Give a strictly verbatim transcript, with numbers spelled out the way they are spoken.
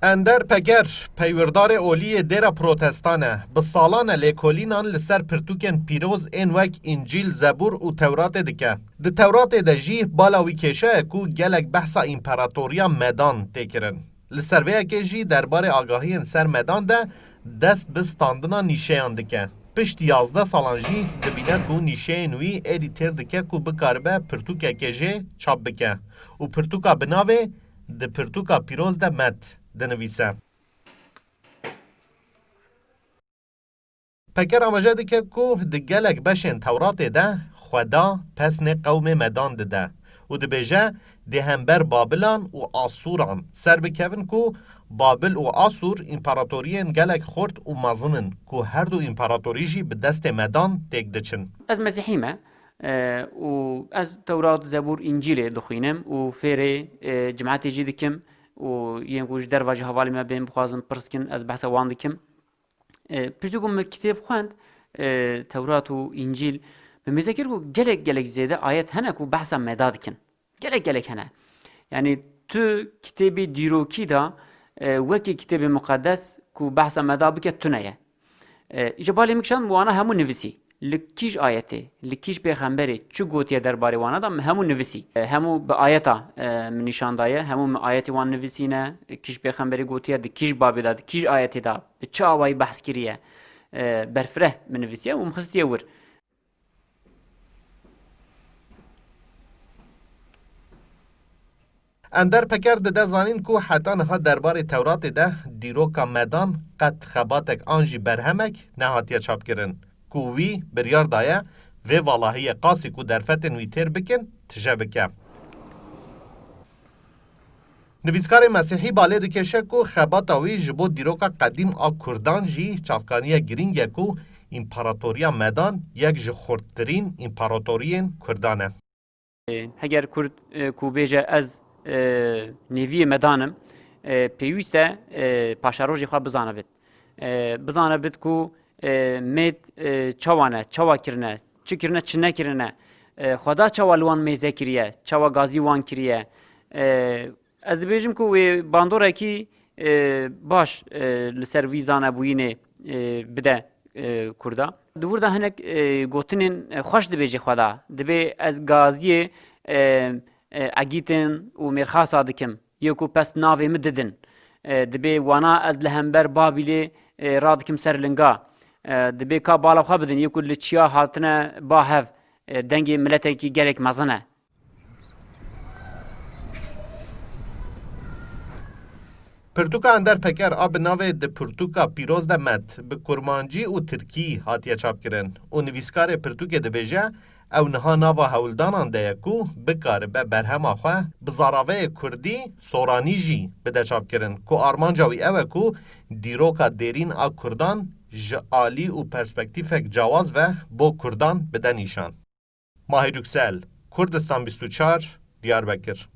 Ender Peker, peywirdarê olî yê dêra protestan e. Bi salan e lêkolînan li ser pirtûkên pîroz ên wek Încîl, Zebûr û Tewratê dike. Di Tewratê de jî bala wî kêşa ye ku gelek behsa împaratoriya Medan tê kirin. Li ser vê yekê jî derbarê agahiyên ser Medan de dest bi standina nîşeyan dike. Piştî yazdeh salan jî dibîne ku nîşeyên wî êdî têr dike ku bikaribe pirtûkekê jê çap bike û pirtûka bi navê Di Pirtûka Pîroz de Med dinivîse. Peker amaje dike ku di gelek beşên Tewratê de Xweda pesnê qewmê Medan dide û dibêje, dê hember Babilan û Asûran ser bikevin ku Babil û Asûr împaratoriyên gelek xurt û mezin in ku her du împaratorî jî bi destê Medan têk diçin. Ez Mesîhî me, e, û ez Tewrat, Zebûr, Încîlê dixwînim û fêrê, e, cimetê jî dikim û yên ku ji derva jî hevalê me bên bixwazin pirs kin, ez behsa wan dikim. E, piştî ku min kitêb xwend, e, Tewrat û Încîl, min mêze kir ku gelek, gelek zêde ayet hene ku behsa Meda dikin. Gelek, gelek hene. Yanî tu kitêbê dîrokî de, e, wekî kitêbê miqedes ku behsa Meda bike tune ye. E, îca balê min kişand, wana hemû nivisî. Li kîj ayetê, li kîj pêxemberê çi gotiye derbarê wana de, min hemû nivisî. E, hemû bi ayeta, e, min nîşan daye, hemû min ayetê wan nivisîne, kîj pêxemberê gotiye, di kîj babê de, di kîj ayetê de, bi çi awayî behs kiriye, e, berfireh min nivisiye û min xistiye wir. Ender Peker dide zanîn ku heta niha derbarê Tewratê de dîroka Medan qet xebatek an jî berhemek nehatiye çapkirin, ku wî biryar daye vê valahiyê qasî ku derfetên wî têr bikin, tije bike. Nivîskarê Mesîhî balê dikêşe ku xebata wî ji bo dîroka qedîm a Kurdan jî çavkaniya girîng e ku Împaratoriya Medan yek ji xurttirîn împaratoriyên Kurdan e. Heger Kurd, e, ku bêje ez, e, nêviyê Medan im, e, pêwîst e, e, paşerojê xwe bizanibit. E, bizanibit ku, e, Mêd, e, çawa ne, çawa kirine, çi kirine, çi nekirine, e, Xweda çawa li wan mêze kiriye, çawa gazî wan kiriye. E, ez dibêjim ku wê bandorekî, e, baş, e, li ser vî zanebûyînê, e, bide, e, Kurda. Di wir de hinek, e, gotinên, e, xweş dibêje Xweda. Dibê ez gaziyê, e, e, Egîtin û Mêrxasa dikim. Yê ku pest navê min didin. E, dibê wana ez li hember Babîlê, e, radikim ser linga. E, dibê ka bala xwe bidin, yê ku li çiya hatine ba hev, e, dengê miletekî gelek mezin e. Pirtûka Ender Peker a bi navê Di Pirtûka Pîroz de Met bi kurmancî û tirkî hatiye çapkirin û nivîskarê pirtûkê dibêje, ew niha nava hewldanan de ye ku bikaribe berhema xwe bi zaraveyê kurdî, soranî jî bide çapkirin, ku armanca wî ew e ku dîroka dêrîn a kurdan ji alî û perspektîfek cawaz ve bo kurdan bide nîşan. Mahir Yüksel, Kurdistan bîst û çar, Diyarbekir.